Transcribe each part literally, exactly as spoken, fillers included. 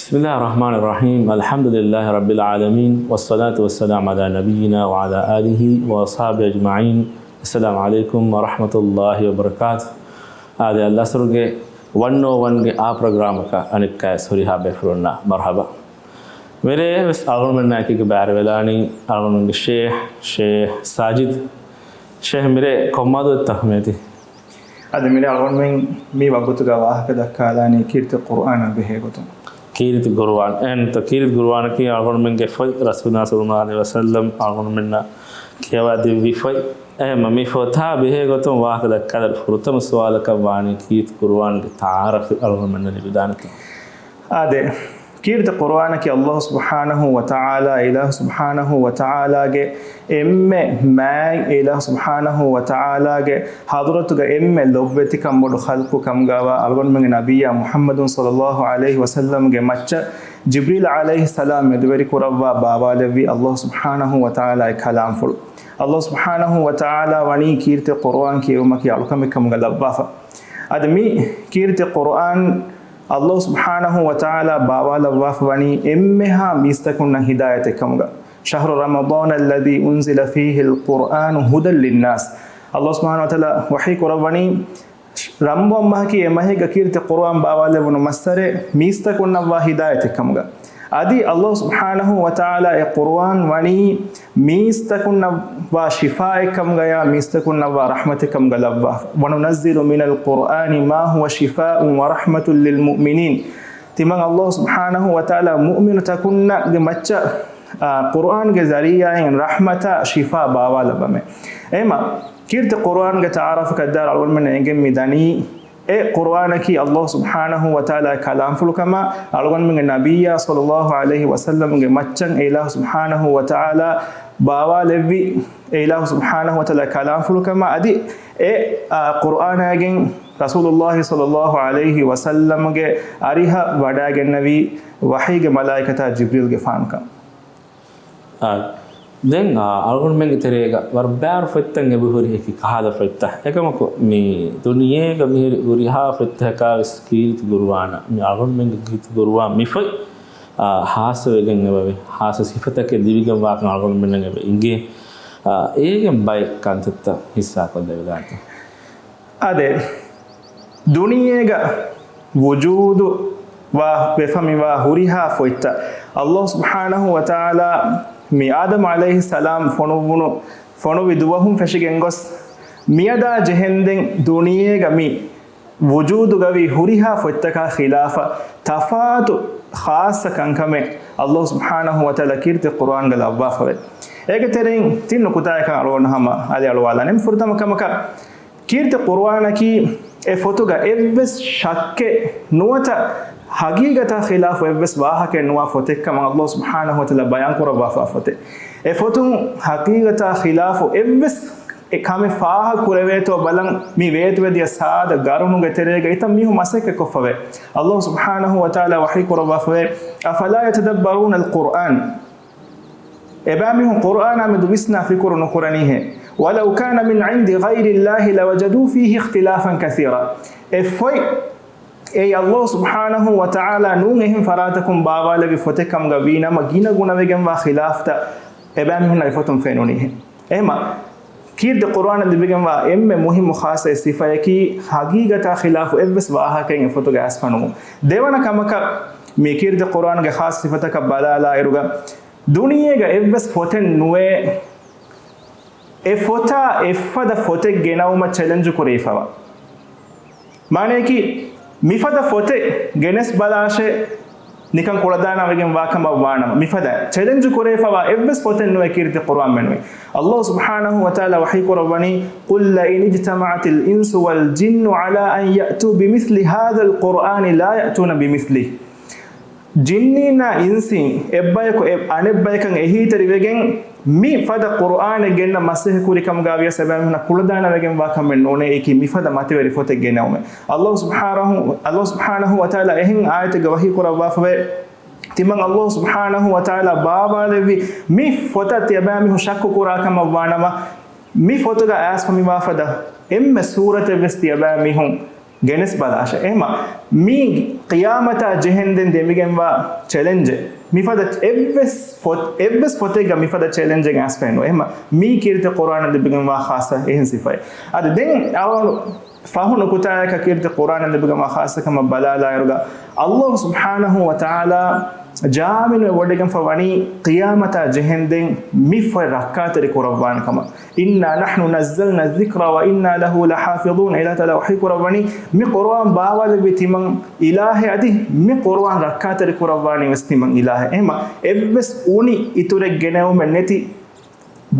بسم الله الرحمن الرحيم. الحمد لله رب العالمين، والصلاة والسلام على نبينا وعلى آله وأصحابه أجمعين. السلام عليكم ورحمة الله وبركاته. އާދެ، އަލްއަސްރުގެ ވަން އޯ ވަންގެ އާ ޕްރޮގްރާމަކަށް އަނެއްކާވެސް ހުރިހާ ބޭފުޅުންނަށް މަރުޙަބާ. މިރޭ ވެސް އަޅުގަނޑުމެންނާއެކީގަ ބައިވެރިވެލާނީ އަޅުގަނޑުމެންގެ ޝޭޚް، ޝޭޚް ސާޖިދު. ޝޭޚް، މިރޭ ކޮންމެ މައުޟޫޢެއްތަ މިއޮތީ؟ އަދި މިރޭ އަޅުގަނޑުމެން މި ވަގުތުގަ ވާހަކަ ދައްކާލާނީ ކީރިތި ޤުރުއާނާ ބެހޭ ގޮތުން. ކީރިތި ޤުރުއާން. އެހެންތަ ކީރިތި ޤުރުއާނަކީ އަޅުގަނޑުމެންގެ ފޮތް، ރަސޫލާ ޞައްލައްލާހު ޢަލައިހި ވަސައްލަމް އަޅުގަނޑުމެންނަށް ކިޔަވާ ދެއްވި ފޮތް. އެހެންމަ މި ފޮތާ ބެހޭ ގޮތުން ވާހަކަ ދައްކާލައިރު ފުރަތަމަ ސުވާލަކަށް ވާނީ ކީރިތި ޤުރުއާންގެ ތަޢާރަފެއް އަޅުގަނޑުމެންނަށް ލިބިދާނެތަ؟ އާދެ، ކީރިތި ޤުރުއާނަކީ ﷲ ސުބްޙާނަހޫ ވަތަޢާލާ، އިލާހު ސުބްޙާނަހޫ ވަތަޢާލާގެ އެންމެ މާތް، އިލާހު ސުބްޙާނަހޫ ވަތަޢާލާގެ ޙަޟްރަތުގަ އެންމެ ލޮބުވެތިކަން ބޮޑު ޚަލްޤު ކަމުގަވާ އަޅުގަނޑުމެންގެ ނަބިއްޔާ މުޙައްމަދު ޞައްލައްލާހު ޢަލައިހި ވަސައްލަމްގެ މައްޗަށް ޖިބްރީލް ޢަލައިހިއްސަލާމް މެދުވެރި ކުރައްވާ ބާވާލެއްވި ﷲ ސުބްޙާނަހޫ ވަތަޢާލާގެ ކަލާމްފުޅު. ﷲ ސުބްޙާނަހޫ ވަތަޢާލާ ވަނީ ކީރިތި ޤުރުއާން ކިޔެވުމަކީ އަޅުކަމެއް ކަމުގަ ލައްވާފަ. އަދި މި ކީރިތި ޤުރުއާން ﷲ ސުބްޙާނަހޫ ވަތަޢާލާ ބާވާލައްވާފަ ވަނީ އެންމެހާ މީސްތަކުންނަށް ހިދާޔަތެއް ކަމުގަ. شهر رمضان الذي أنزل فيه القرآن هدى للناس. ﷲ ސުބްޙާނަހޫ ވަތަޢާލާ ވަޙީ ކުރައްވަނީ ރަމަޟާން މަހަކީ އެ މަހެއްގަ ކީރިތި ޤުރުއާން ބާވާލެވުނު މައްސަރެއް މީސްތަކުންނަށްވާ ހިދާޔަތެއް ކަމުގަ. އަދި ﷲ ސުބްޙާނަހޫ ވަތަޢާލާ އެ ޤުރުއާން ވަނީ މީސްތަކުންނަށްވާ ޝިފާއެއް ކަމުގަޔާ މީސްތަކުންނަށްވާ ރަޙްމަތެއް ކަމުގަ ލައްވާފަ. وننزل من القرآن ما هو شفاء ورحمة للمؤمنين. ތިމަން ﷲ ސުބްޙާނަހޫ ވަތަޢާލާ މުއުމިނުތަކުންނަށް ގެ މައްޗަށް، އާ، ޤުރުއާންގެ ޒަރީޢާއިން ރަޙްމަތާ ޝިފާ ބާވާލައްވަމޭ. އެހެންމަ ކީރިތި ޤުރުއާންގެ ތަޢާރަފަކަށް ދާއިރު އަޅުގަނޑުމެންނަށް އެނގެން މި ދަނީ، އެ ޤުރުއާނަކީ ﷲ ސުބްޙާނަހޫ ވަތަޢާލާގެ ކަލާމްފުޅު ކަމަށް، އަޅުގަނޑުމެންގެ ނަބިއްޔާ ޞައްލައްލާހު ޢަލައިހި ވަސައްލަމްގެ މައްޗަށް އެ އިލާހު ސުބްޙާނަހޫ ވަތަޢާލާ ބާވާލެއްވި، އެ އިލާހު ސުބްޙާނަހޫ ވަތަޢާލާގެ ކަލާމްފުޅު ކަމަށް، އަދި އެ، އާ، ޤުރުއާނާގެން ރަސޫލުއްލާހި ޞައްލައްލާހު ޢަލައިހި ވަސައްލަމްގެ އަރިހަށް ވަޑައިގެންނެވީ ވަޙީގެ މަލާއިކަތާ ޖިބްރީލްގެފާނުކަން. އާ، ދެން، އާ، އަޅުގަނޑުމެންގެ ތެރޭގަ ވަރަށް ބާރު ފޮތްތައް އެބަހުރި އެކި ކަހަލަ ފޮތްތައް. އެކަމަކު، މި ދުނިޔޭގަ މިހިރި ހުރިހާ ފޮތްތަކާވެސް ކީރިތި ޤުރުއާނަށް، މި އަޅުގަނޑުމެންގެ ކީރިތި ޤުރުއާން މި ފޮތް، އާ، ހާއްސަވެގެން އެބަވޭ. ހާއްސަ ސިފަތަކެއް ލިބިގެން ވާކަން އަޅުގަނޑުމެންނަށް އެބަ އިނގޭ. އާ، އޭގެން ބައެއް ކަންތައްތައް ހިއްސާކޮށްލެވިދާނެތަ؟ އާދެ، ދުނިޔޭގަ ވުޖޫދު ވާ ވެފަ މިވާ ހުރިހާ ފޮތްތައް، ﷲ ސުބްޙާނަހޫ ވަތަޢާލާ މި އާދަމް ޢަލައިހިއްސަލާމް ފޮނުއްވުނު، ފޮނުވި ދުވަހުން ފެށިގެން ގޮސް، މިއަދާ ޖެހެންދެން ދުނިޔޭގަ މި ވުޖޫދުގަވީ ހުރިހާ ފޮތްތަކާ ޚިލާފަށް ތަފާތު ޚާއްޞަ ކަންކަމެއް ﷲ ސުބްޙާނަހޫ ވަތަޢާލާ ކީރިތި ޤުރުއާންގަ ލައްވާފަވޭ. އޭގެ ތެރެއިން ތިން ނުކުތާއަކަށް އަޅުގަނޑު ހަމަ އަލި އަޅުވާލާނެ. ފުރަތަމަ ކަމަކަށް، ކީރިތި ޤުރުއާނަކީ އެ ފޮތުގަ އެއްވެސް ޝައްކެއް ނުވަތަ ޙަޤީޤަތާ ޚިލާފު އެއްވެސް ވާހަކައެއް ނުވާ ފޮތެއް ކަމަށް ﷲ ސުބްޙާނަހޫ ވަތަޢާލާ ބަޔާން ކުރައްވާފާ ފޮތެއް. އެ ފޮތުން ޙަޤީޤަތާ ޚިލާފު އެއްވެސް އެ ކަމެއް ފާހަގަ ކުރެވޭތޯ ބަލަން މި ވޭތުވެދިޔަ ސާދަ ގަރުނުގެ ތެރޭގަ އެތައް މީހުން މަސައްކަތް ކޮށްފަވޭ. ﷲ ސުބްޙާނަހޫ ވަތަޢާލާ ވަޙީ ކުރައްވާފަވޭ، أفلا يتدبرون القرآن. އެބައިމީހުން ޤުރުއާނާ މެދު ވިސްނާ ފިކުރު ނުކުރަނީހޭ؟ ولو كان من عند غير الله لوجدوا فيه اختلافا كثيرا. އެ ފޮތް އެއީ ﷲ ސުބްޙާނަހޫ ވަތަޢާލާ ނޫން އެހެން ފަރާތަކުން ބާވާލެއްވި ފޮތެއް ކަމުގަ ވީނަމަ، ގިނަ ގުނަވެގެންވާ ޚިލާފްތައް އެބައިމީހުންނަށް އެފޮތުން ފެނުނީހޭ. އެހެމަ، ކީރިތި ޤުރުއާނަށް ލިބިގެންވާ އެންމެ މުހިއްމު ޚާއްޞަ ސިފަޔަކީ، ޙަޤީޤަތާ ޚިލާފު އެއްވެސް ވާހަކައެއް އެފޮތުގަ އައިސްފަ ނުވުން. ދެވަނަ ކަމަކަށް، މި ކީރިތި ޤުރުއާންގެ ޚާއްޞަ ސިފަތަކަށް ބަލާލާއިރުގަ، ދުނިޔޭގަ އެއްވެސް ފޮތެއް ނުވޭ، އެ ފޮތާ އެއްފަދަ ފޮތެއް ގެނައުމަށް ޗެލެންޖު ކުރެވިފަވާ. މާނަޔަކީ، މިފަދަ ފޮތެއް ގެނެސް ބަލާށޭ، ނިކަން ކުޅަދާނަވެގެން ވާކަމަށް ވާނަމަ، މިފަދަ ޗެލެންޖު ކުރެވިފަވާ އެއްވެސް ފޮތެއް ނުވޭ ކީރިތި ޤުރުއާން މެނުވީ. ﷲ ސުބްޙާނަހޫ ވަތަޢާލާ ވަޙީ ކުރައްވަނީ، قل لئن اجتمعت الإنس والجن على أن يأتوا بمثل هذا القرآن لا يأتون بمثله. ޖިންނީންނާ އިންސީން އެއްބަޔަކު އެ-، އަނެއްބަޔަކަށް އެހީތެރިވެގެން މި ފަދަ ޤުރުއާނެއް ގެންނަ މަސައްކަތް ކުރި ކަމުގަ ވިޔަސް އެބައިމީހުންނަށް ކުޅަދާނަވެގެންވާ ކަމެއް ނޫނޭ އެކި މި ފަދަ މަތިވެރި ފޮތެއް ގެނައުމެއް. ﷲ ސުބްޙާނަހޫ، ﷲ ސުބްޙާނަހޫ ވަތަޢާލާ އެހެން އާޔަތެއްގަ ވަޙީ ކުރައްވާފަވޭ، ތިމަން ﷲ ސުބްޙާނަހޫ ވަތަޢާލާ ބާވާލެއްވި މި ފޮތަށް ތިޔަބައިމީހުން ޝައްކު ކުރާ ކަމަށް ވާނަމަ، މި ފޮތުގަ އައިސްފަ މިވާ ފަދަ އެންމެ ސޫރަތެއް ވެސް ތިޔަބައިމީހުން ގެނެސް ބަލާށެ. އެހެމަ މީ ޤިޔާމަތާ ޖެހެންދެން ދެމިގެންވާ ޗެލެންޖެއް. މިފަދަ އެއްވެސް ފޮތް، އެއްވެސް ފޮތެއްގަ މިފަދަ ޗެލެންޖެއް އައިސްފައެއް ނުވޭ. އެހެމަ މީ ކީރިތި ޤުރްއާނަށް ލިބިގެންވާ ޚާއްޞަ އެހެން ސިފައެއް. އަދި ދެން އަޅުގަނޑު ފަހު ނުކުތާއަކަށް ކީރިތި ޤުރްއާނަށް ލިބިގެންވާ ޚާއްޞަކަމަށް ބަލާލާއިރުގަ، ﷲ ސުބްޙާނަހޫ ވަތަޢާލާ ޖާމިނުވެވޮޑިގެންފަ ވަނީ ޤިޔާމަތާ ޖެހެންދެން މި ފޮތް ރައްކާތެރި ކުރައްވާނެ ކަމަށް. إنا نحن نزلنا الذكر وإنا له لحافظون. އެ ﷲ ތަޢާލާ ވަޙީ ކުރައްވަނީ މި ޤުރްއާން ބާވާލެއްވީ ތިމަން އިލާހެއް އަދި މި ޤުރްއާން ރައްކާތެރި ކުރައްވާނީ ވެސް ތިމަން އިލާހެއް. އެހެމަ އެއްވެސް އުނި އިތުރެއް ގެނެވުމެއް ނެތި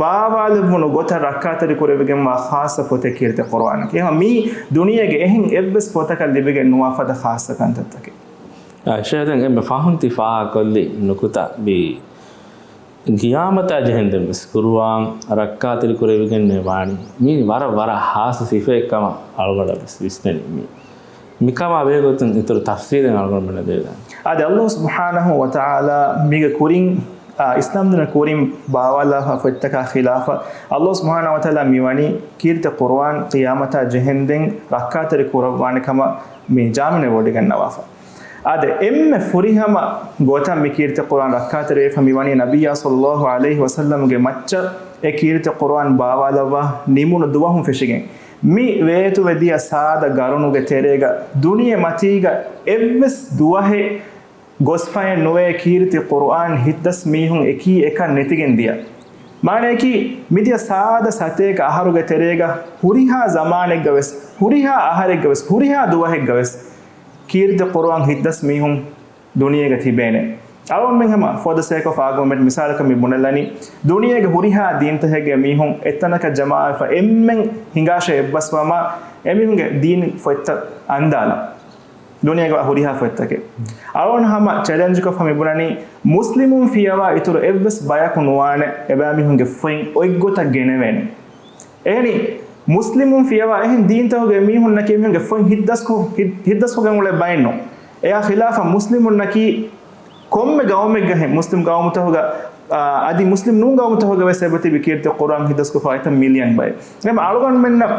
ބާވާލެއްވުނު ގޮތަށް ރައްކާތެރި ކުރެވިގެންވާ ޚާއްޞަ ފޮތެއް ކީރިތި ޤުރްއާނަކީ. އެހެން މީ ދުނިޔޭގެ އެހެން އެއްވެސް ފޮތަކަށް ލިބިގެން ނުވާ ފަދަ ޚާއްޞަ ކަންތައްތަކެއް. އާ، ޝޭޚް ދެން އެންމެ ފަހުން ތި ފާހަގަކޮށްލި ނުކުތާ މީ ޤިޔާމަތާ ޖެހެންދެން ވެސް ޤުރްއާން ރައްކާތެރި ކުރެވިގެންނޭ ވާނީ. މީ ވަރަށް ވަރަށް ޚާއްޞަ ސިފައެއް ކަމަށް އަޅުގަނޑަށް ވެސް ވިސްނެނީ މީ. މިކަމާ ބެހޭގޮތުން އިތުރު ތަފްސީލެއް އަޅުގަނޑުމެންނަށް ދެވިދާނެ. އާދެ، ﷲ ސުބްޙާނަހޫ ވަތަޢާލާ މީގެ ކުރިން، އާ، އިސްލާމްދީނަށް ކުރިން ބާވާލާފަ ފޮތްތަކާ ޚިލާފަށް، ﷲ ސުބްޙާނަހޫ ވަތަޢާލާ މިވަނީ ކީރިތި ޤުރްއާން ޤިޔާމަތާ ޖެހެންދެން ރައްކާތެރި ކުރައްވާނެ ކަމަށް މި ޖާމިނުވެވޮޑިގަންނަވާފަ. އާދެ، އެންމެ ފުރިހަމަ ގޮތަށް މި ކީރިތި ޤުރްއާން ރައްކާތެރިވެފަ މިވަނީ ނަބިއްޔާ ޞައްލައްލާހު ޢަލައިހި ވަސައްލަމްގެ މައްޗަށް އެ ކީރިތި ޤުރްއާން ބާވާލައްވާ ނިމުނު ދުވަހުން ފެށިގެން. މި ވޭތުވެދިޔަ ސާދަ ގަރުނުގެ ތެރޭގަ ދުނިޔެ މަތީގަ އެއްވެސް ދުވަހެއް ގޮސްފައެއް ނުވޭ ކީރިތި ޤުރްއާން ހިތްދަސް މީހުން އެކީ އެކަން ނެތިގެން ދިޔަ. މާނަޔަކީ، މިދިޔަ ސާދަ ސަތޭކަ އަހަރުގެ ތެރޭގަ ހުރިހާ ޒަމާނެއްގަ ވެސް، ހުރިހާ އަހަރެއްގަ ވެސް، ހުރިހާ ދުވަހެއްގަ ވެސް ކީރިތި ޤުރްއާން ހިތްދަސް މީހުން ދުނިޔޭގަ ތިބޭނެ. އަޅުގަނޑުމެން ހަމަ for the sake of argument މިސާލަކަށް މި ބުނެލަނީ، ދުނިޔޭގެ ހުރިހާ ދީންތަކެއްގެ މީހުން އެއްތަނަކަށް ޖަމާވެފަ އެންމެން ހިނގާށޭ އެއްބަސްވަމާ، އެމީހުންގެ ދީން ފޮތްތައް އަންދާލަން. ދުނިޔޭގަ ހުރިހާ ފޮތްތަކެއް. އަޅުގަނޑު ހަމަ ޗެލެންޖްކޮށްފަ މިބުނަނީ، މުސްލިމުން ފިޔަވާ އިތުރު އެއްވެސް ބަޔަކު ނުވާނެ އެބައިމީހުންގެ ފޮތް އޮތްގޮތަށް ގެނެވޭނެ. އެހެނީ، މުސްލިމުން ފިޔަވާ އެހެން ދީންތަކުގެ މީހުންނަކީ މީހުންގެ ފޮތް ހިތްދަސްކޮ-، ހިތް-، ހިތްދަސްކޮށްގެން އުޅޭ ބައެއް ނޫން. އެއާ ޚިލާފަށް މުސްލިމުންނަކީ ކޮންމެ ގައުމެއްގަހެން މުސްލިމް ގައުމުތަކުގަ، އާ، އަދި މުސްލިމް ނޫން ގައުމުތަކުގަ ވެސް އެބަތިބި ކީރިތި ޤުރްއާން ހިތްދަސްކޮށްފަ އެތައް މިލިއަން ބައެއް. އެހެން އަޅުގަނޑުމެންނަށް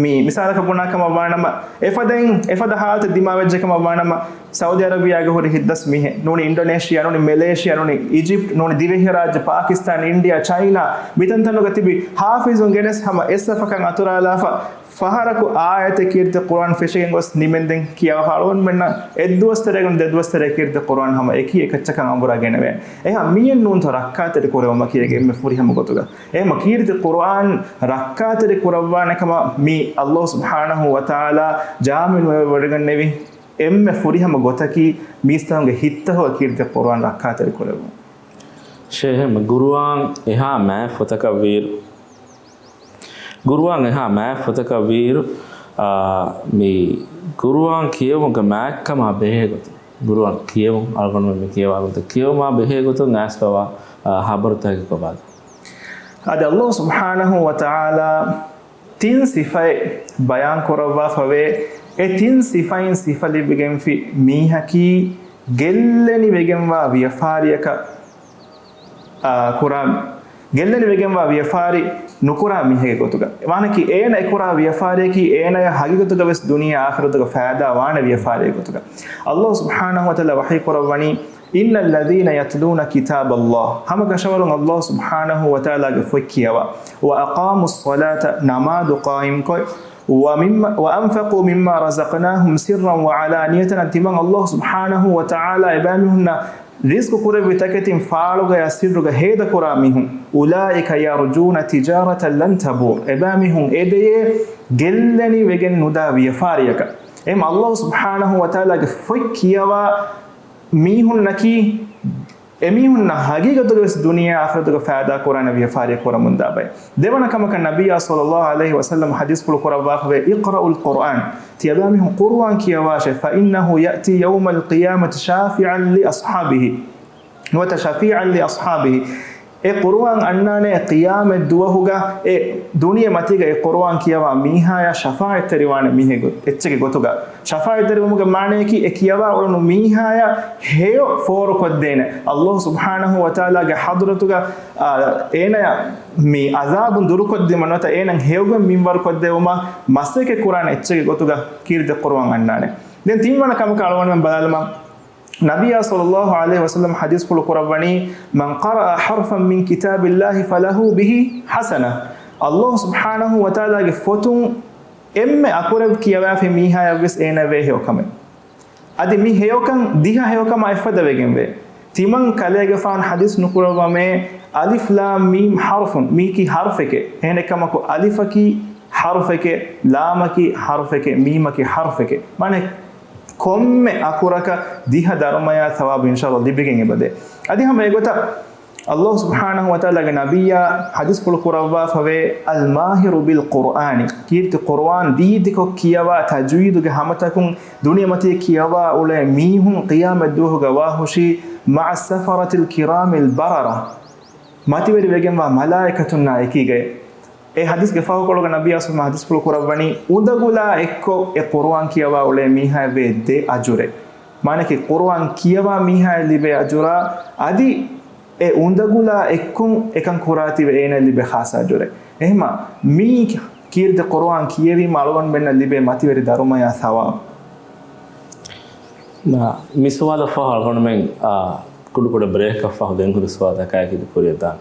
މި މިސާލަކަށް ބުނާ ކަމަށް ވާނަމަ، އެފަދައިން، އެފަދަ ހާލަތެއް ދިމާވެއްޖެ ކަމަށް ވާނަމަ، ސައުދި އަރަބިޔާގަ ހުރި ހިތްދަސް މީހެއް ނޫނީ، އިންޑޮނޭޝިޔާ ނޫނީ، މެލޭޝިޔާ ނޫނީ، އިޖިޕްޓް ނޫނީ، ދިވެހިރާއްޖެ ޕާކިސްތާން، އިންޑިޔާ، ޗައިނާ، މިތަންތަނުގަ ތިބި ހާފިޒުން ގެނެސް ހަމަ އެއްސަފަކަށް އަތުރާލާފަ، ފަހަރަކު އާޔަތެއް ކީރިތި ޤުރްއާން ފެށިގެން ގޮސް ނިމެންދެން ކިޔަވާފަ އަޅުގަނޑުމެންނަށް އެއްދުވަސް ތެރޭގަ ނޫނީ ދެދުވަސް ތެރޭ ކީރިތި ޤުރްއާން ހަމަ އެކީ އެކައްޗަކަށް އަނބުރާ ގެނެވޭ. އެހާ މިއެއް ނޫންތޯ ރައްކާތެރި ކުރެވުމަކީ އޭގެ އެންމެ ފުރިހަމަ ގޮތުގަ. އެހެންމަ ކީރިތި ޤުރުއާން ރައްކާތެރި ކުރައްވާނެ ކަމަށް މި ﷲ ސުބްޙާނަހޫ ވަތަޢާލާ ޖާމިނުވެވޮޑިގަންނެވި އެންމެ ފުރިހަމަ ގޮތަކީ މީސްތަކުންގެ ހިތްތަކުގަ ކީރިތި ޤުރުއާން ރައްކާތެރި ކުރެއްވުން. ޝޭހެމް ޤުރުއާން އެހާ މާތް ފޮތަކަށް ވީއިރު، ޤުރުއާން އެހާ މާތް ފޮތަކަށް ވީއިރު، އާ، މި ޤުރުއާން ކިޔެވުމުގެ މާތްކަމާ ބެހޭ ގޮތުން، ޤުރުއާން ކިޔެވުން، އަޅުގަނޑުމެން މި ކިޔަވާ ގޮތަށް ކިޔެވުމާ ބެހޭ ގޮތުން އައިސްފަވާ، އާ، ޚަބަރުތަކެއް ކޮބާތަ؟ އަދި ﷲ ސުބްޙާނަހޫ ވަތަޢާލާ ތިން ސިފައެއް ބަޔާން ކުރައްވާފަވޭ. އެ ތިން ސިފައިން ސިފަ ލިބިގެންފި މީހަކީ ގެއްލެނިވެގެންވާ ވިޔަފާރިއަކަށް، އާ، ކުރާ، ގެއްލެނިވެގެންވާ ވިޔަފާރި ނުކުރާ މީހެއްގެ ގޮތުގަ. މާނަކީ އޭނަ އެކުރާ ވިޔަފާރިއަކީ އޭނަޔަށް ހަގީގަތުގަ ވެސް ދުނިޔެ އާޚިރަތުގަ ފައިދާ ވާނެ ވިޔަފާރިއެއް ގޮތުގަ. ﷲ ސުބްޙާނަހޫ ވަތަޢާލާ ވަޙީ ކުރައްވަނީ، إن الذين يتلون كتاب الله، ހަމަ ކަށަވަރުން ﷲ ސުބްޙާނަހޫ ވަތަޢާލާގެ ފޮތް ކިޔަވާ، وأقاموا الصلاة، ނަމާދު ޤާއިމްކޮށް، ومما، وأنفقوا مما رزقناهم سرا وعلانية، ތިމަން ﷲ ސުބްޙާނަހޫ ވަތަޢާލާ އެބައިމީހުންނަށް ރިޒްޤު ކުރެއްވި ތަކެތިން ފާޅުގަޔާ ސިއްރުގަ ހޭދަކުރާ މީހުން، أولئك يرجون تجارة لن تبور، އެބައިމީހުން އެދެޔޭ ގެއްލެނިވެގެން ނުދާ ވިޔަފާރިއަކަށް. އެހެން ﷲ ސުބްޙާނަހޫ ވަތަޢާލާގެ ފޮތް ކިޔަވާ މީހުންނަކީ، އެމީހުންނަށް ހަގީގަތުގަ ވެސް ދުނިޔެ އާޚިރަތުގަ ފައިދާ ކުރާނެ ވިޔަފާރިއެއް ކުރަމުންދާ ބައެއް. ދެވަނަ ކަމަކަށް ނަބިއްޔާ ޞައްލައްލާހު ޢަލައިހި ވަސައްލަމް ޙަދީޘްފުޅު ކުރައްވާފަވޭ، اقرأوا القرآن، ތިޔަބައިމީހުން ޤުރުއާން ކިޔަވާށޭ، فإنه يأتي يوم القيامة شافعا لأصحابه، ނުވަތަ شفيعا لأصحابه، އެ ޤުރުއާން އަންނާނެ ޤިޔާމަތް ދުވަހުގަ އެ ދުނިޔެ މަތީގަ އެ ޤުރުއާން ކިޔަވާ މީހާޔާ ޝަފާޢަތްތެރިވާނެ މީހެއް ގޮ-، އެއްޗެއްގެ ގޮތުގަ. ޝަފާޢަތްތެރިވުމުގެ މާނަޔަކީ އެ ކިޔަވާ އުޅުނު މީހާޔާ ހެޔޮ ފޯރުކޮށްދޭނެ. ﷲ ސުބްޙާނަހޫ ވަތަޢާލާގެ ޙަޟްރަތުގަ، އާ، އޭނަޔާ މި ޢަޛާބުން ދުރުކޮށްދިނުމަށް ނުވަތަ އޭނަ ހެޔޮގޮތް މިންވަރުކޮށްދެއްވުމަށް މަސައްކަތް ކުރާނެ އެއްޗެއްގެ ގޮތުގަ ކީރިތި ޤުރުއާން އަންނާނެ. ދެން ތިންވަނަ ކަމަކަށް އަޅުގަނޑުމެން ބަލާލަމާ، ނަބިއްޔާ ޞައްލައްލާހު ޢަލައިހި ވަސައްލަމަ ޙަދީޘްފުޅު ކުރައްވަނީ، "من قرأ حرفا من كتاب الله فله به حسنة." ﷲ ސުބްޙާނަހޫ ވަތަޢާލާގެ ފޮތުން އެންމެ އަކުރެއް ކިޔަވާފި މީހާޔަށްވެސް އޭނަ ވޭ ހެޔޮކަމެއް. އަދި މި ހެޔޮކަން ދިހަ ހެޔޮކަމާ އެއްފަދަ ވެގެންވޭ. ތިމަން ކަލޭގެފާނު ޙަދީޘް ނުކުރައްވަމޭ، އަލިފް ލާމް މީމް ޙަރުފުން، މީކީ ޙަރުފެކޭ. އެހެނެއްކަމަކު އަލިފަކީ ޙަރުފެކޭ، ލާމަކީ ޙަރުފެކޭ، މީމަކީ ޙަރުފެކޭ. މާނަ ކޮންމެ އަކުރަކަށް ދިހަ ދަރުމަޔާ ޘަވާބު އިންޝާﷲ ލިބިގެން އެބަދޭ. އަދި ހަމަ އެގޮތަށް ﷲ ސުބްޙާނަހޫ ވަތަޢާލާގެ ނަބިއްޔާ ޙަދީޘްފުޅު ކުރައްވާފަވޭ، "الماهر بالقرآن." ކީރިތި ޤުރުއާން ދީދިކޮށް ކިޔަވާ، ތަޖްވީދުގެ ހަމަތަކުން ދުނިޔެމަތީ ކިޔަވާ އުޅޭ މީހުން ޤިޔާމަތް ދުވަހުގަ ވާހުށީ، "مع السفرة الكرام البررة." މަތިވެރިވެގެންވާ މަލާއިކަތުންނާ އެކީގައި. އެ ޙަދީޘްގެ ފަހުކޮޅުގަ ނަބިއްޔާ ސުމާ ޙަދީޘްފުޅު ކުރައްވަނީ، އުނދަގުލާ އެއްކޮށް އެ ޤުރުއާން ކިޔަވާ އުޅޭ މީހާޔަށް ވޭ ދެ އަޖުރެއް. މާނައަކީ ޤުރުއާން ކިޔަވާ މީހާޔަށް ލިބޭ އަޖުރާ، އަދި އެ އުނދަގުލާ އެއްކޮށް އެކަން ކުރާތީވެ އޭނައަށް ލިބޭ ޚާއްޞަ އަޖުރެއް. އެހެމާ މީ ކީރިތި ޤުރުއާން ކިޔެވީމަ އަޅުގަނޑުމެންނަށް ލިބޭ މަތިވެރި ދަރުމަޔާ ޘަވާބު. މި ސުވާލަށް ފަހު އަޅުގަނޑުމެން، އާ، ކުޑަކުޑަ ބްރޭކަށް ފަހު ދެން ހުރި ސުވާލަކާއެކީ ކުރިއަށް ދާން.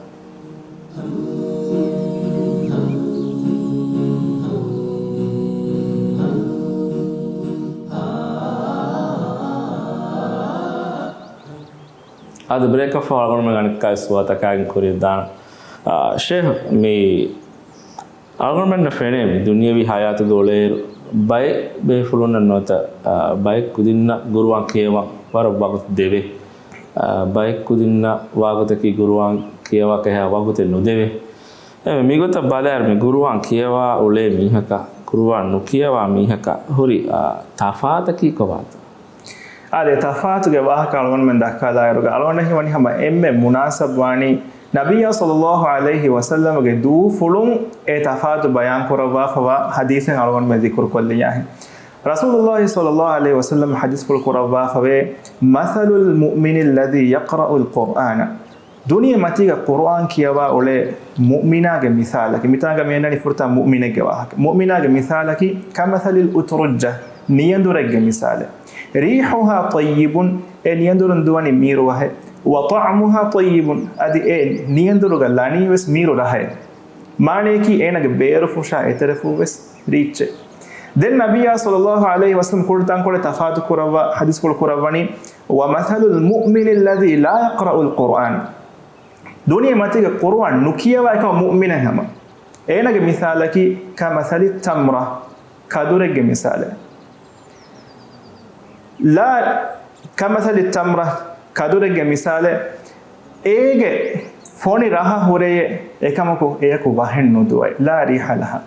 އާދެ، ބްރޭކަށް ފަހު އަޅުގަނޑުމެން އަނެއްކާ ސުވާލަކާއެކީ ކުރިއަށް ދާން. އާ، ޝޭހް، މި އަޅުގަނޑުމެންނަށް ފެނޭ މި ދުނިޔެވީ ހަޔާތުގަ އުޅޭއިރު، ބައެއް ބޭފުޅުންނަށް ނުވަތަ، އާ، ބައެއް ކުދިންނަށް ޤުރުއާން ކިޔަވަން ވަރަށް ވަގުތު ދެވޭ. އާ، ބައެއް ކުދިންނަށް ވާގޮތަކީ ޤުރުއާން ކިޔަވާކަށް އެހާ ވަގުތެއް ނުދެވޭ. އެ، މިގޮތަށް ބަލާއިރު މި ޤުރުއާން ކިޔަވާ އުޅޭ މީހަކާ، ޤުރުއާން ނުކިޔަވާ މީހަކާ ހުރި، އާ، ތަފާތަކީ ކޮބާތޯ؟ އާދެ، ތަފާތުގެ ވާހަކަ އަޅުގަނޑުމެން ދައްކާލާއިރުގަ އަޅުގަނޑަށް ހީވަނީ ހަމަ އެންމެ މުނާސަބް ވާނީ ނަބިއްޔާ ޞައްލައްލާހު ޢަލައިހި ވަސައްލަމަގެ ދޫފުޅުން އެ ތަފާތު ބަޔާން ކުރައްވާފަވާ ޙަދީޘެއް އަޅުގަނޑުމެން ޛިކުރު ކޮށްލިޔާހެން. ރަސޫލުﷲ ޞައްލައްލާހު ޢަލައިހި ވަސައްލަމް ޙަދީޘްފުޅު ކުރައްވާފަވޭ، "مثل المؤمن الذي يقرأ القرآن." ދުނިޔެ މަތީގަ ޤުރުއާން ކިޔަވާ އުޅޭ މުއުމިނާގެ މިސާލަކީ، މިތާނގަ މި އަންނަނީ ފުރަތަމަ މުއުމިނެއްގެ ވާހަކަ. މުއުމިނާގެ މިސާލަކީ، "كمثل الأترجة." ނިޔަނދުރެއްގެ މިސާލެއް. "ريحها طيب." އެ ނިޔަނދުރުން ދުވަނީ މީރު ވަހެއް. "وطعمها طيب." އަދި އެ ނިޔަނދުރުގަ ލަނީވެސް މީރު ރަހައެއް. މާނަޔަކީ އޭނަގެ ބޭރުފުށާ އެތެރެފުށްވެސް ރީއްޗެއް. ދެން ނަބިއްޔާ ޞައްލައްލާހު ޢަލައިހި ވަސައްލަމް ކުޅި ތަންކޮޅެއް ތަފާތު ކުރައްވާ ޙަދީޘްފުޅު ކުރައްވަނީ، "ومثل المؤمن الذي لا يقرأ القرآن." ދުނިޔެ މަތީގަ ޤުރުއާން ނުކިޔަވާ އެކަމަ މުއުމިނެއް ހަމަ. އޭނަގެ މިސާލަކީ، "كمثل التمرة." ކަދުރެއްގެ މިސާލެއް. ލާ، "كمثل التمرة." ކަދުރެއްގެ މިސާލެއް. އޭގެ ފޮނި ރަހަ ހުރެޔޭ، އެކަމަކު އެޔަކު ވަހެއް ނުދުވައި. "لا ريح لها."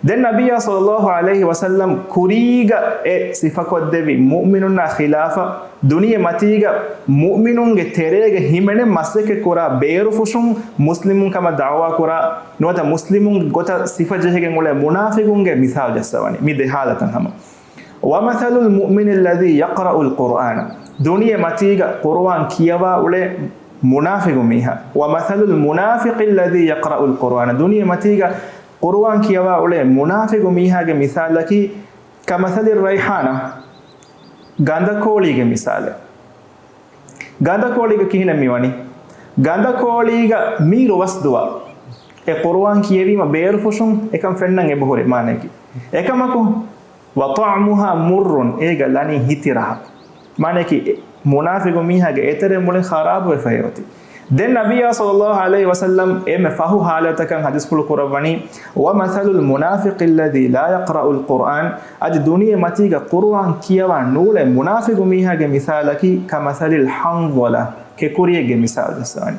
ދެން ނަބިއްޔާ ޞައްލައްލާހު ޢަލައިހި ވަސައްލަމް ކުރީގަ އެ ސިފަކޮށްދެއްވި މުއުމިނުންނާ ޚިލާފަށް ދުނިޔެ މަތީގަ މުއުމިނުންގެ ތެރޭގަ ހިމެނެ މަސައްކަތް ކުރާ ބޭރުފުށުން މުސްލިމުން ކަމަށް ދަޢުވާ ކުރާ ނުވަތަ މުސްލިމުން ގޮތަށް ސިފަ ޖެހިގެން އުޅޭ މުނާފިގުންގެ މިސާލު ޖައްސަވަނީ މި ދެ ހާލަތަށް ހަމަ. "ومثل المؤمن الذي يقرأ القرآن." ދުނިޔެ މަތީގަ ޤުރުއާން ކިޔަވާ އުޅޭ މުނާފިގު މީހާ. "ومثل المنافق الذي يقرأ القرآن." ދުނިޔެ މަތީގަ ޤުރުއާން ކިޔަވާ އުޅޭ މުނާފިގު މީހާގެ މިސާލަކީ، "كمثل الريحانة." ގަނދަކޯޅީގެ މިސާލެއް. ގަނދަކޯޅީގަ ކިހިނެއް މިވަނީ؟ ގަނދަކޯޅީގަ މީރު ވަސް ދުވާ. އެ ޤުރުއާން ކިޔެވީމަ ބޭރުފުށުން އެކަން ފެންނަން އެބަހުރި މާނައަކީ. އެކަމަކު، "وطعمها مر." އޭގަ ލަނީ ހިތި ރަހަ. މާނައަކީ، މުނާފިގު މީހާގެ އެތެރެ މުޅިން ޚަރާބުވެފައި އޮތީ. ދެން ނަބިއްޔާ ޞައްލައްލާހު ޢަލައިހި ވަސައްލަމް އެންމެ ފަހު ހާލަތަކަށް ޙަދީޘްފުޅު ކުރައްވަނީ، "ومثل المنافق الذي لا يقرأ القرآن." އަދި ދުނިޔެ މަތީގަ ޤުރުއާން ކިޔަވާ ނޫޅޭ މުނާފިގު މީހާގެ މިސާލަކީ، "كمثل الحنظلة." ކެކުރިއެއްގެ މިސާލު ޖައްސަވަނީ.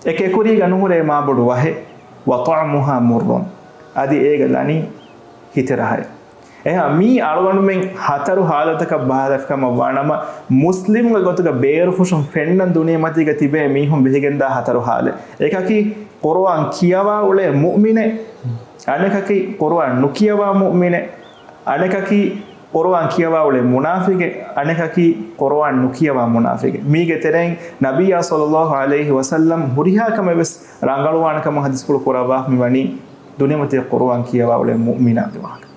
އެ ކެކުރީގަ ނުހުރޭ މާބޮޑު ވަހެއް، "وطعمها مر." އަދި އޭގަ ލަނީ ހިތި ރަހައެއް. އެހާ މީ އަޅުގަނޑުމެން ހަތަރު ހާލަތަކަށް ބަހާލަފިކަމަށް ވާނަމަ، މުސްލިމުގެ ގޮތުގަ ބޭރުފުށުން ފެންނަން ދުނިޔެމަތީގަ ތިބޭ މީހުން ބެހިގެންދާ ހަތަރު ހާލެއް. އެކަކީ ޤުރުއާން ކިޔަވާ އުޅޭ މުއުމިނެއް، އަނެކަކީ ޤުރުއާން ނުކިޔަވާ މުއުމިނެއް، އަނެކަކީ ޤުރުއާން ކިޔަވާ އުޅޭ މުނާފިގެއް، އަނެކަކީ ޤުރުއާން ނުކިޔަވާ މުނާފިގެއް. މީގެ ތެރެއިން ނަބިއްޔާ ޞައްލައްލާހު ޢަލައިހި ވަސައްލަމް ހުރިހާ ކަމެއް ވެސް ރަނގަޅުވާނެ ކަމަށް ޙަދީޘްފުޅު ކުރައްވާފަ މިވަނީ ދުނިޔެމަތީ ޤުރުއާން ކިޔަވާ އުޅޭ މުއުމިނާގެ ވާހަކަ.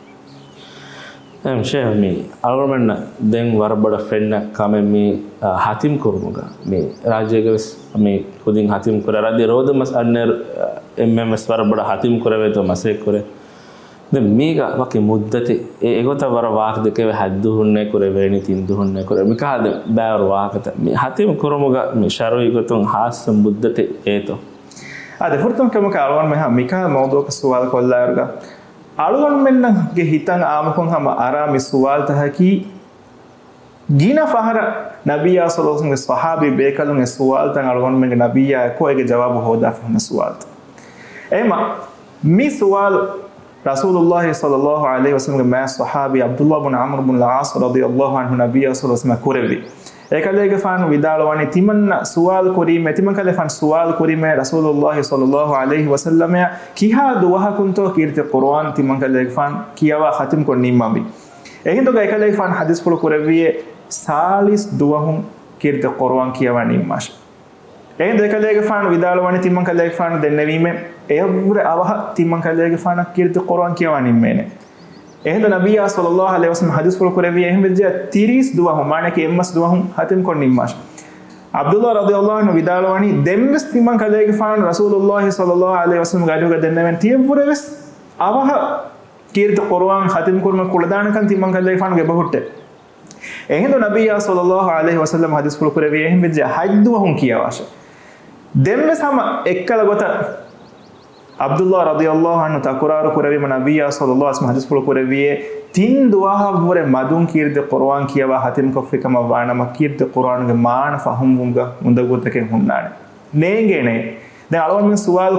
އެހެން ޝޭޚް، މި އަޅުގަނޑުމެންނަށް ދެން ވަރަށް ބޮޑަށް ފެންނަ ކަމެއް މި، އާ، ހަތިމް ކުރުމުގަ. މި ރާއްޖޭގަ ވެސް މި ކުދިން ހަތިމް ކުރާ ރަދި ރޯދަ މަސް އަންނައިރު، އާ، އެންމެން ވެސް ވަރަށް ބޮޑަށް ހަތިމް ކުރެވޭތޯ މަސައްކަތް ކުރޭ. ދެން މީގަ ވަކި މުއްދަތެއް އެ، އެގޮތަށް ވަރަށް ވާހަކަ ދެކެވޭ، ހަތް ދުވަހުންނޭ ކުރެވޭނީ، ތިން ދުވަހުންނޭ ކުރެވޭ. މިކަހަލަ ބައިވަރު ވާހަކަތައް. މި ހަތިމް ކުރުމުގަ މި ޝަރުޢީ ގޮތުން ހާއްސަ މުއްދަތެއް އޭތޯ؟ އާދެ، ފުރަތަމަ ކަމަކަށް އަޅުގަނޑުމެން މިކަހަލަ މައުޟޫޢަކަށް ސުވާލު ކޮށްލާއިރުގަ، އަޅުގަނޑުމެންނަށް ގެ ހިތަށް އާއްމުކޮށް ހަމަ އަރާ މި ސުވާލުތަކަކީ، ގިނަ ފަހަރަށް ނަބިއްޔާ ޞައްލައްލާހު ޢަލައިހި ވަސައްލަމްގެ ޞަޙާބީ ބޭކަލުން އެ ސުވާލުތައް އަޅުގަނޑުމެންގެ ނަބިއްޔާ އެކު އޭގެ ޖަވާބު ހޯދާފަ ހުންނަ ސުވާލުތައް. އެހެމަ މި ސުވާލު ރަސޫލުއްލާހި ޞައްލައްލާހު ޢަލައިހި ވަސައްލަމްގެ މާތް ޞަޙާބީ ޢަބްދުއްލާހު ބުން ޢަމްރު ބުން އަލް ޢާޞް ރަޟިޔައްލާހު ޢަންހު ނަބިއްޔާ ޞައްލައްލާހު ޢަލައިހި ވަސައްލަމަށް ކުރެއްވި. އެކަލޭގެފާނު ވިދާޅުވަނީ، ތިމަންނަ ސުވާލު ކުރީމޭ، ތިމަންކަލޭގެފާނު ސުވާލު ކުރީމޭ ރަސޫލުއްލާހި ޞައްލައްލާހު ޢަލައިހި ވަސައްލަމަށް، ކިހާ ދުވަހަކުންތޯ ކީރިތި ޤުރުއާން ތިމަންކަލޭގެފާނު ކިޔަވާ ޚަތިމްކޮށް ނިންމަވީ؟ އެހިނދުގަ އެކަލޭގެފާނު ޙަދީޘްފުޅު ކުރެއްވިއޭ، ސާޅީސް ދުވަހުން ކީރިތި ޤުރުއާން ކިޔަވާ ނިންމާށޭ. އެހިނދު އެކަލޭގެފާނު ވިދާޅުވަނީ، ތިމަންކަލޭގެފާނު ދެންނެވީމޭ، އެއަށްވުރެ އަވަހަށް ތިމަންކަލޭގެފާނަށް ކީރިތި ޤުރުއާން ކިޔަވާ ނިންމޭނެ. އެހިނދު ނަބިއްޔާ ޞައްލައްލާހު ޢަލައިހި ވަސައްލަމް ޙަދީޘްފުޅު ކުރެއްވިއޭ، އެހެންވެއްޖެއްޔާ ތިރީސް ދުވަހުން، މާނައަކީ އެއްމަސް ދުވަހުން ޚަތިމްކޮށް ނިންމާށޭ. ޢަބްދުއްލާހް ރަޟިޔައްލާހު ޢަންހު ވިދާޅުވަނީ، ދެންވެސް ތިމަންކަލޭގެފާނު ރަސޫލުއްލާހި ޞައްލައްލާހު ޢަލައިހި ވަސައްލަމްގެ އަރިހުގަ ދެންނެވެން ތިއަށްވުރެވެސް އަވަހަށް ކީރިތި ޤުރުއާން ޚަތިމްކުރުމަށް ކުޅަދާނަކަން ތިމަންކަލޭގެފާނުގެ އެބަހުއްޓޭ. އެހިނދު ނަބިއްޔާ ޞައްލައްލާހު ޢަލައިހި ވަސައްލަމް ޙަދީޘްފުޅު ކުރެއްވިއޭ، އެހެންވެއްޖެއްޔާ ހަތް ދުވަހުން ކިޔަވާށޭ. ދެންވެސް ހަމަ އެއްކަލަ ގޮތަށް ޢަބްދުއްލާހް ރަޟިޔައްލާހު ޢަންހު ތަކުރާރު ކުރެއްވީމަ، ނަބިއްޔާ ޞައްލައްލާހު ޢަލައިހި ވަސައްލަމް ޙަދީޘްފުޅު ކުރެއްވިއޭ، ތިން ދުވަހަށްވުރެ މަދުން ކީރިތި ޤުރުއާން ކިޔަވާ ޚަތިމްކޮށްފި ކަމަށް ވާނަމަ، ކީރިތި ޤުރުއާނުގެ މާނަ ފަހުމްވުމުގަ އުނދަގޫތަކެއް ހުންނާނެ. ނޭނގޭނެ. ދެން އަޅުގަނޑުމެން ސުވާލު،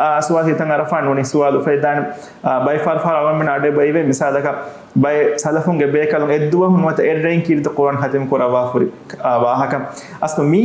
އާ، ސުވާލު ހިތަށް އަރާފަ ނޫނީ ސުވާލު އުފެދިދާނެ. އާ، ބައެއް ފަހަރު އަޅުގަނޑުމެން އަޑެއް ބައިވޭ، މިސާލަކަށް ބައެއް ސަލަފުންގެ ބޭކަލުން އެއްދުވަހުން ނުވަތަ އެއްރެއިން ކީރިތި ޤުރުއާން ޚަތިމް ކުރައްވާފަ ހުރި، އާ، ވާހަކަ. އަސްލު މީ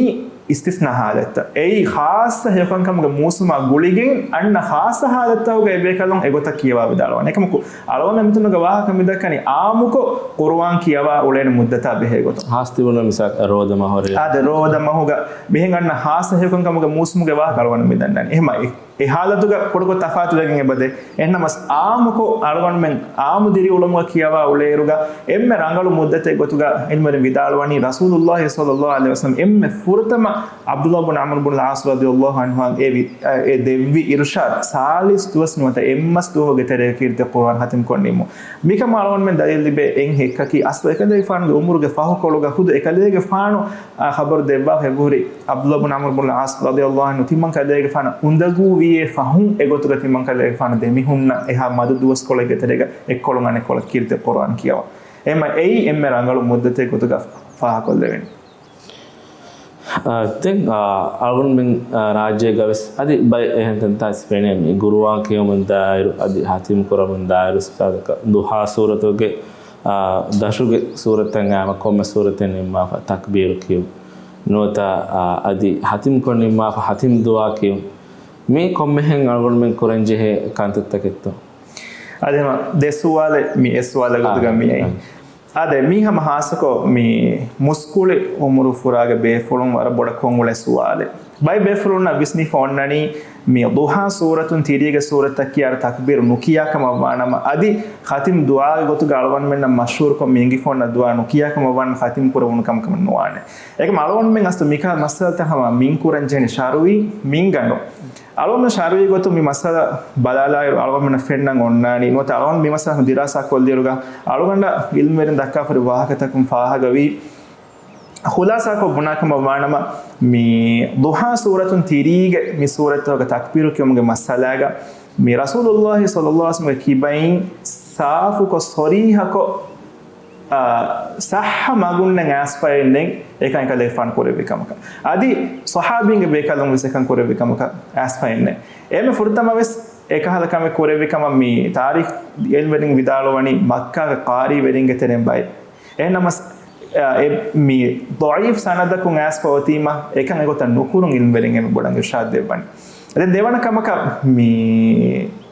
އިސްތިސްނާ ޙާލަތްތައް. އެއީ ޚާއްޞަ ހެޔޮކަންކަމުގެ މޫސުމާ ގުޅިގެން އަންނަ ޚާއްޞަ ޙާލަތްތަކުގައި ބޭކަލުން އެގޮތަށް ކިޔަވާ ވިދާޅުވާނެ. އެކަމަކު އަޅުގަނޑު މިތަނުގަ ވާހަކަ މިދައްކަނީ އާއްމުކޮށް ޤުރުއާން ކިޔަވާ އުޅޭނެ މުއްދަތާ ބެހޭ ގޮތުން. ހާއްސަ ތިބުނު މިސާލަކަށް ރޯދަ މަހު ރޭ. އާދެ، ރޯދަ މަހުގަ މިހެން އަންނަ ޚާއްޞަ ހެޔޮކަންކަމުގެ މޫސުމުގެ ވާހަކަ އަޅުގަނޑު މި ދަންނަނީ. އެހެމަ އެ، އެ ޙާލަތުގަ ކުޑަކޮށް ތަފާތުވެގެން އެބަދޭ. އެހެންނަމަސް އާއްމުކޮށް އަޅުގަނޑުމެން އާއްމު ދިރިއުޅުމުގަ ކިޔަވާ އުޅޭއިރުގަ އެންމެ ރަނގަޅު މުއްދަތެއް ގޮތުގަ ޢިލްމުވެރިން ވިދާޅުވަނީ ރަސޫލުއްލާހި ޞައްލައްލާހު ޢަލައިހި ވަސައްލަމް އެންމެ ފުރަތަމަ ޢަބްދުއްލާހް ބުން ޢަމްރު ބުން އަލް ޢާޞް ރަޟިޔައްލާހު ޢަންހު އެ ވި-، އެ ދެއްވި އިރުޝާދު ސާޅީސް ދުވަސް ނުވަތަ އެއްމަސް ދުވަހުގެ ތެރޭގަ ކީރިތި ޤުރުއާން ޚަތިމް ކޮށް ނިންމުން. މިކަމަށް އަޅުގަނޑުމެން ދަލީލު ލިބޭ އެއް ހެއްކަކީ، އަސްލު އެކަލޭގެފާނުގެ ޢުމުރުގެ ފަހުކޮޅުގަ ޚުދު އެކަލޭގެފާނު، އާ، ޚަބަރު ދެއްވާފަ އެބަހުރި ޢަބްދުއްލާހް ބުން ޢަމްރު ބުން އަލް ޢާޞް ރަޟިޔައްލާހު ޢަންހު ތިމަން ކަލޭގެފާނު އުނދަގޫވިޔޭ ފަހުން އެގޮތުގަ ތިމަން ކަލޭގެފާނު ދެމިހުންނަ އެހާ މަދު ދުވަސްކޮޅެއްގެ ތެރޭގަ އެއްކޮޅުން އަނެއްކޮޅަށް ކީރިތި ޤުރުއާން ކިޔަވާ. އެހެމަ އެއީ އެންމެ ރަނގަޅު މުއްދަތެއް ގޮތުގަ ފާހަގަކޮށްލެވެނީ. އާ، ދެން، އާ، އަޅުގަނޑުމެން، އާ، ރާއްޖޭގަ ވެސް އަދި ބައެއް އެހެން ތަންތާސް ފެނޭ މި ޤުރުއާން ކިޔުމުން ދާއިރު އަދި ޚަތިމް ކުރަމުން ދާއިރު ސިފަތަކަށް ޟުޙާ ސޫރަތުގެ، އާ، ދަށުގެ ސޫރަތަށް އާމަ ކޮންމެ ސޫރަތެއް ނިންމާފަ ތަކްބީރު ކިޔުން. ނުވަތަ، އާ، އަދި ޚަތިމް ކޮށް ނިންމާފަ ޚަތިމް ދުޢާ ކިޔުން. މީ ކޮންމެހެން އަޅުގަނޑުމެން ކުރަން ޖެހޭ ކަންތައްތަކެއްތޯ؟ އަދި އެހެމަ ދެ ސުވާލެއް މި އެއް ސުވާލެއް ގޮތުގަ މިއައީ. އާ. އާދެ، މީ ހަމަ ހާއްސަކޮށް މި މުސްކުޅި އުމުރު ފުރާގެ ބޭފުޅުން ވަރަށް ބޮޑަށް ކޮށް އުޅޭ ސުވާލެއް. ބައެއް ބޭފުޅުންނަށް ވިސްނިފަ އޮންނަނީ މި ޟުޙާ ސޫރަތުން ތިރީގެ ސޫރަތަކީ އަރަ ތަކްބީރު ނުކިޔާ ކަމަށް ވާނަމަ، އަދި ޚަތިމް ދުޢާގެ ގޮތުގަ އަޅުގަނޑުމެންނަށް މަޝްހޫރުކޮށް މި އެނގިފަ އޮންނަ ދުޢާ ނުކިޔާ ކަމަށް ވާނަމަ ޚަތިމް ކުރެވުނު ކަމަކަށް ނުވާނެ. އެކަމަ އަޅުގަނޑުމެން އަސްލު މިކަހަލަ މައްސަލަތައް ހަމަ މިން ކުރަން ޖެހެނީ ޝަރުޢީ މިންގަނޑު. އަޅުގަނޑު ޝަރުޢީ ގޮތުން މި މައްސަލަ ބަލާލާއިރު އަޅުގަނޑުމެންނަށް ފެންނަން އޮންނާނީ، ނުވަތަ އަޅުގަނޑު މި މައްސަލަ ދިރާސާ ކޮށްލިއިރުގަ އަޅުގަނޑަށް ޢިލްމުވެރިން ދައްކާފަ ހުރި ވާހަކަތަކުން ފާހަގަވީ، ޚުލާސާކޮށް ބުނާ ކަމަށް ވާނަމަ، މި ޟުޙާ ސޫރަތުން ތިރީގެ މި ސޫރަތުގެ ތަކްބީރު ކިޔުމުގެ މައްސަލާގަ މި ރަސޫލުއްލާހި ޞައްލައްލާހު ޢަލައިހި ވަސައްލަމްގެ ކިބައިން ސާފުކޮށް ޞަރީޙަކޮށް، އާ، ޞައްޙަ މަގުންނެއް އައިސްފައެއް ނެތް އެކަން އެކަލޭގެފާނު ކުރެއްވި ކަމަކަށް. އަދި ޞަޙާބީންގެ ބޭކަލުން ވެސް އެކަން ކުރެއްވި ކަމަކަށް އައިސްފައެއް ނެތް. އެންމެ ފުރަތަމަ ވެސް އެކަހަލަ ކަމެއް ކުރެއްވި ކަމަށް މި ތާރީޚް ޢިލްމުވެރިން ވިދާޅުވަނީ މައްކާގެ ޤާރީވެރިންގެ ތެރެއިން ބައެއް. އެހެންނަމަސް، އެ، މި ޟަޢީފް ސަނަދަކުން އައިސްފަ އޮތީމަ، އެކަން އެގޮތަށް ނުކުރުން ޢިލްމުވެރިން އެންމެ ބޮޑަށް އިރުޝާދު ދެއްވަނީ. ދެން ދެވަނަ ކަމަކަށް މި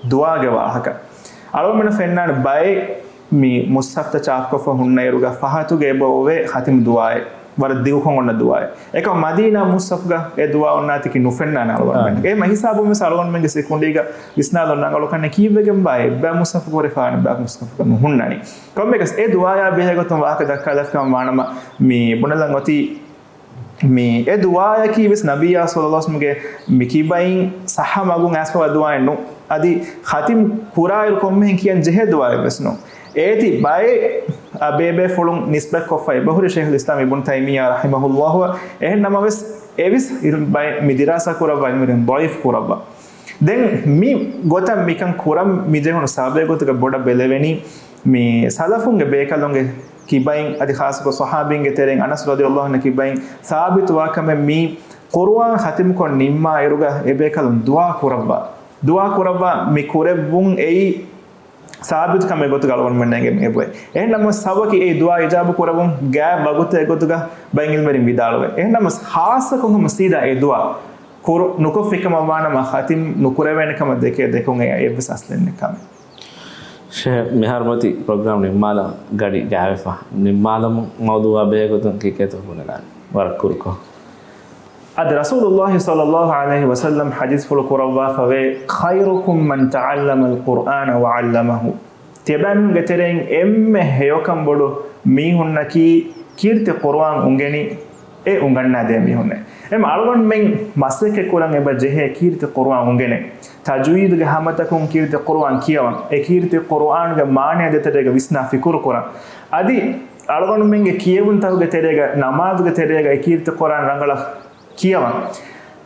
ދުޢާގެ ވާހަކަ. އަޅުގަނޑުމެންނަށް ފެންނާނެ ބައެއް މި މުޞްޙަފްތައް ޗާޕްކޮށްފަ ހުންނަ އިރުގަ ފަހަތުގެ އެބަ އޮވޭ ޚަތިމް ދުޢާއެއް. ވަރަށް ދިގުކޮށް އޮންނަ ދުޢާއެއް. އެކަމް މަދީނާ މުޞްޙަފްގަ އެ ދުޢާ އޮންނާތީކީ ނުފެންނާނެ އަޅުގަނޑުމެންނަށް. އާ. އެ މަ ހިސާބުން ވެސް އަޅުގަނޑުމެންގެ ސިކުނޑީގަ އިސްނާދު ރަނގަޅު ކަންނެ ކީއްވެގެން ބާ އެއްބައި މުޞްޙަފް ކުރެފާނެ ބާ މުޞްޙަފްގަ ނުހުންނަނީ. ކޮންމެއަކަސް އެ ދުޢާޔާ ބެހޭ ގޮތުން ވާހަކަ ދައްކާލަފިކަމަށް ވާނަމަ މި ބުނެލަން އޮތީ މި އެ ދުޢާޔަކީ ވެސް ނަބިއްޔާ ޞައްލައްލާހު ޢަލައިހި ވަސައްލަމްގެ މި ކިބައިން ޞައްޙަ މަގުން އައިސްފަވާ ދުޢާއެއް ނޫން. އަދި ޚަތިމް ކުރާއިރު ކޮންމެހެން ކިޔަން ޖެހޭ ދުޢާއެއް ވެސް ނޫން. އޭތި ބައެއް އަ، ބޭބޭފުޅުން ނިސްބަތްކޮށްފަ އެބަހުރި ޝޭޚުލް އިސްލާމް އިބްނު ތައިމިއްޔާ ރަޙިމަހުﷲ. އެހެން ނަމަވެސް އެވިސް އިރު ބައެއް މި ދިރާސާ ކުރައްވާ އިލްމުވެރިން ޟަޢީފް ކުރައްވާ. ދެން މި ގޮތަށް މިކަން ކުރަން މި ޖެހުނު ސަބަބެއް ގޮތުގަ ބޮޑަށް ބެލެވެނީ މި ސަލަފުންގެ ބޭކަލުންގެ ކިބައިން އަދި ޚާއްޞަކޮށް ޞަޙާބީންގެ ތެރެއިން އަނަސް ރަޟިޔަﷲ ޢަންހު ކިބައިން ސާބިތުވާ ކަމެއް މީ ޤުރުއާން ޚަތިމްކޮށް ނިންމާ އިރުގަ އެބޭކަލުން ދުޢާ ކުރައްވާ. ދުޢާ ކުރައްވާ މި ކުރެއްވުން އެއީ ސާބިތު ކަމެއް ގޮތުގަ އަޅުގަނޑުމެންނަށް އެނގެން އެބައޮތް. އެހެންނަމަވެސް ސަބަބަކީ އެ ދުޢާ އިޖާބަ ކުރެއްވުން ގާތް ވަގުތެއް ގޮތުގަ ބައެއް ޢިލްމުވެރިން ވިދާޅުވޭ. އެހެންނަމަވެސް ޚާއްޞަކޮށް ހަމަ ސީދާ އެ ދުޢާ ކުރު ނުކޮށްފި ކަމަށް ވާނަމަ ޚަތިމް ނުކުރެވޭނެ ކަމަށް ދެކޭ ދެކުން އެއީ އެއްވެސް އަސްލެއް ނެތް ކަމެއް. ޝޭޚް، މިހާރު މަތި ޕްރޮގްރާމް ނިންމާލަން ގަޑި ގާވެފަ. ނިންމާލަމުން މައުޟޫޢާ ބެހޭ ގޮތުން ކިކޭތޯ ބުނެލާނެ. ވަރަށް ކުރުކޮށް. އަދި ރަސޫލުﷲ ޞައްލައްލާހު ޢަލައިހި ވަސައްލަމް ޙަދީޘްފުޅު ކުރައްވާފަވޭ، "خيركم من تعلم القرآن وعلمه." ތިޔަބައިމީހުންގެ ތެރެއިން އެންމެ ހެޔޮކަން ބޮޑު މީހުންނަކީ ކީރިތި ޤުރުއާން އުނގެނި އެ އުނގަންނާދޭ މީހުންނޭ. އެމަ އަޅުގަނޑުމެން މަސައްކަތް ކުރަން އެބަ ޖެހޭ ކީރިތި ޤުރުއާން އުނގެނެ. ތަޖްވީދުގެ ހަމަތަކުން ކީރިތި ޤުރުއާން ކިޔަވަން. އެ ކީރިތި ޤުރުއާންގެ މާނަޔާ ދޭތެރޭގަ ވިސްނާ ފިކުރު ކުރަން. އަދި އަޅުގަނޑުމެންގެ ކިޔެވުންތަކުގެ ތެރޭގަ ނަމާދުގެ ތެރޭގަ އެ ކީރިތި ޤުރުއާން ރަނގަޅަށް ކިޔަވަން.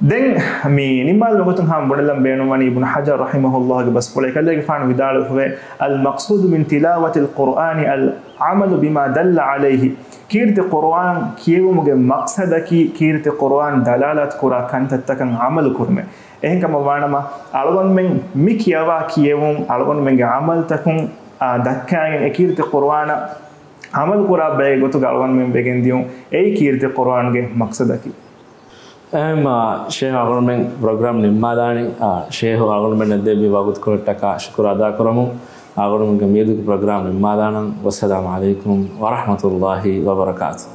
ދެން މި ނިންމާލުމުގެ ގޮތުން ހަމަ ބުނެލަން ބޭނުންވަނީ އިބްނު ޙަޖަރު ރަޙިމަހުﷲގެ ބަސްފުޅެއް. ކަލޭގެފާނު ވިދާޅުވެފަވޭ، "المقصود من تلاوة القرآن العمل بما دل عليه." ކީރިތި ޤުރުއާން ކިޔެވުމުގެ މަޤްޞަދަކީ ކީރިތި ޤުރުއާން ދަލާލަތު ކުރާ ކަންތައްތަކަށް ޢަމަލު ކުރުމޭ. އެހެންކަމަށް ވާނަމަ، އަޅުގަނޑުމެން މި ކިޔަވާ ކިޔެވުން އަޅުގަނޑުމެންގެ ޢަމަލުތަކުން، އާ، ދައްކާގެން އެ ކީރިތި ޤުރުއާނަށް ޢަމަލު ކުރާ ބައެއް ގޮތުގަ އަޅުގަނޑުމެން ވެގެން ދިޔުން. އެއީ ކީރިތި ޤުރުއާންގެ މަޤްޞަދަކީ. އެހެންމާ ޝޭޚް އަޅުގަނޑުމެން ޕްރޮގްރާމް ނިންމާލާނީ. އާ، ޝޭޚް އަޅުގަނޑުމެންނަށް ދެއްވި ވަގުތުކޮޅަށްޓަކާ ޝުކުރު އަދާކުރަމުން. އަޅުގަނޑުމެންގެ މިއަދުގެ ޕްރޮގްރާމް ނިންމާލާނަން. ވައްސަލާމް ޢަލައިކުމް ވަރަޙްމަތުﷲ ވަބަރަކާތުހު.